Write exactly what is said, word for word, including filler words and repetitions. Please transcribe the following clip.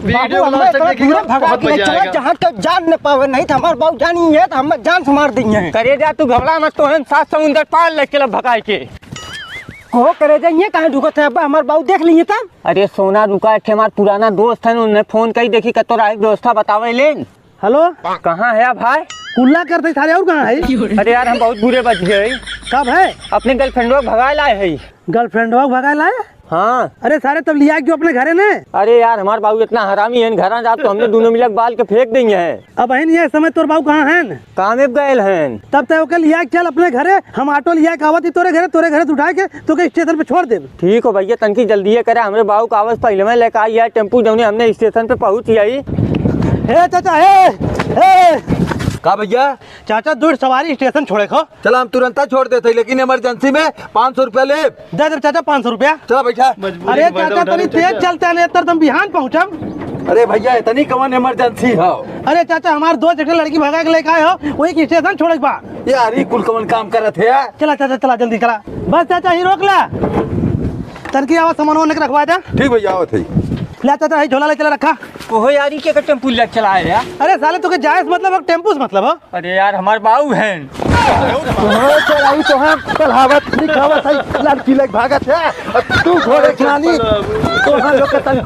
वीडियो बाबू, हमें इतना दूर भगा के ले चला, जहाँ तक जान न पावे, नहीं तो हमार बाबू जानी है तो हम जान से मार देंगे। करे जा तू घबरा मत, तो हम सात समुंदर पार ले चला भगाई के। कहो करे जा, ये कहाँ ढुकत है? अब हमार बाबू देख लिए तब। अरे सोना रुका, एक ठे हमार पुराना दोस्त है, उन्हें फोन करी देखी कतो राही व्यवस्था बतावे लेन। हेलो। कहाँ है भाई? कुल्ला करते सारे, और कहाँ है? अरे यार, हम बहुत बुरे बच गए। कब है? अपने गर्लफ्रेंडवा के भगाए लाए है। गर्लफ्रेंडवा के भगाए लाए? हाँ। अरे सारे, तब लिया क्यों अपने घरे ने? अरे यार, हमार बाबू इतना हरामी है, घर आ जात तो हमने दोनों मिलक बाल के फेंक देंगे हैं। अब अहिन ये समय तोर बाबू कहाँ हैं? कामे पे गए हैं। तब तय ओके लिया के चल अपने घरे, हम ऑटो लिया के आवत ही तोरे घरे, तोरे घरे से उठा के तोके स्टेशन पे छोड़ देब। ठीक हो भैया, तनकी जल्दी ये करे, हमरे बाबू का आवस पहले में लेके आई है टेम्पू, जौने हमने स्टेशन पे पहुँच जाई। हे चाचा, हे, हे। का भैया? चाचा, दूर सवारी स्टेशन छोड़े को। चला, हम तुरंत छोड़ देते, लेकिन इमरजेंसी में पाँच सौ रुपया ले। दे दे चाचा, पाँच सौ रुपया। चला बैठा। अरे चाचा, तनी तेज चलते हैं, नहीं तो हम बिहान पहुँचम। अरे भैया, इतनी कवन इमरजेंसी हो? अरे चाचा, हमार दोस्त एक लड़की भगा के लेके आए हो, वही के स्टेशन छोड़े के बा। यार, ई कुल कवन काम करत है? चला चाचा, चला जल्दी चला। बस चाचा, ही रोक ला। तनकी आवा, सामान वामान के रखवा दे। ठीक भैया, आवत है। ले चाचा, ही झोला ले चला रखा। ओहो यार, ई के टेम्पू ले चला है यार? अरे साले, तोके जाए से मतलब हो, टेम्पू से मतलब हो? अरे यार, हमार बाऊ हैं। तोहरे चोराई तो हम कल हावत निकावत है, लड़की लेके भागत है। अब तू घोड़े खानी, तोहर लोग के तनको